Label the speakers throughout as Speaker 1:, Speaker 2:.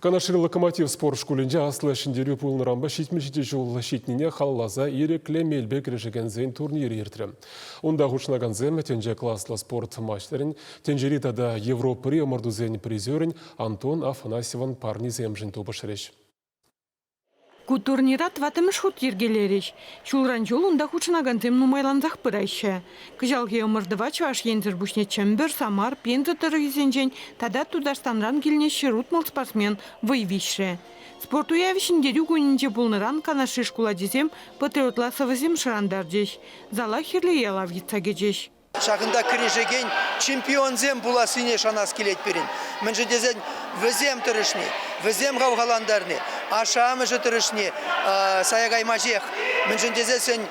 Speaker 1: Канашри Локомотив спорт шкулӗнче Аслӑ Ҫӗнтерӳ пулнӑранпа 77 ҫул ҫитнине халалласа ирӗклӗ мелпе кӗрешекенсен турнирӗ иртрӗ. Унта хутшӑнакансем тӗнче класлӑ спорт маҫтӑрӗн, тӗнчери тата Европӑри ӑмӑртусен призерӗн Антон Афанасьевӑн парнисемшӗн тупӑшрӗҫ.
Speaker 2: Ку турнира тӑваттӑмӗш хут йӗркелерӗҫ. Ҫулран-ҫул унта хутшӑнакансем нумайлансах пыраҫҫӗ. Кӑҫалхи ӑмӑртӑва Чӑваш Енсӗр пуҫне Чӗмпӗр, Самар, Пенза тӑрӑхӗсенчен тата Тутарстанран килнӗ 160 спортсмен вӑй виҫрӗ. Спорт уявӗ Ҫӗнтерӳ кунӗнче пулнӑран Канашри шкул ачисем патриотла сӑвӑсем шӑрантарчӗҫ, зала хӗрлӗ ялав йӑтса кӗчӗҫ.
Speaker 3: Ҫакӑнта кӗрешекен чемпионсем пулассине шанас килет пирӗн. Мӗншӗн тесен вӗсем тӑрӑшни, вӗсем хавхалантарни, ашшӗ-амӑшӗ тӑрӑшни сая каймаҫех. Мӗншӗн тесессӗн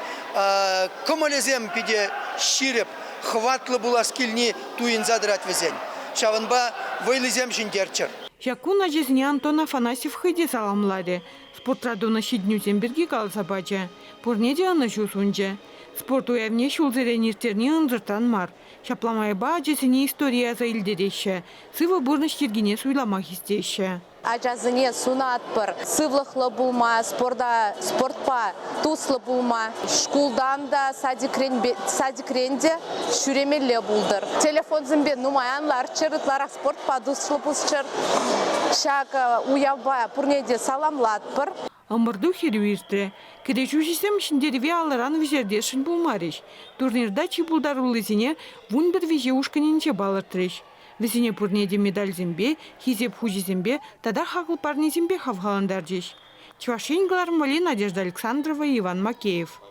Speaker 3: кӑмӑлӗсем питӗ ҫирӗп, хӑватлӑ пулас килни туйӑнса тӑрать вӗсен. Ҫавӑнпа вӑйлисем ҫӗнтерччӗр.
Speaker 2: Ҫак кун ачасене Антон Афанасьев хӑй те саламларӗ, спортра тунӑ ҫитӗнӳсем пирки каласа пачӗ, пурне те ӑнӑҫу сунчӗ. Спорт уявне ҫулсерен ирттерни ӑнсӑртран мар. Ҫапла майпа ачасене историе аса илтереҫҫӗ, сывӑ пурнӑҫ йӗркине суйлама хистеҫҫӗ.
Speaker 4: Ачасене сунатпӑр сывлӑхлӑ пулма, спорта, спортпа туслӑ пулма. Шкултан та, садикрен те ҫӳремелле пултӑр. Телефонсемпе нумай ан ларччӑр, ытларах спортпа туслӑ пулччӑр. Ҫак уявпа пурне те саламлатпӑр.
Speaker 2: Ӑмӑрту хӗрӳ иртрӗ. Кӗрешӳҫӗсем ҫӗнтерӗве алӑран вӗҫертесшӗн пулмарӗҫ. Турнирта чи пултаруллисене 11 виҫе ушкӑнӗнче палӑртрӗҫ. Вӗсене пурне те медальсемпе, Хисеп хучӗсемпе тата хаклӑ парнесемпе хавхалантарчӗҫ. Чӑваш Ен кӑларӑмвалли Надежда Александрова, Иван Макеев.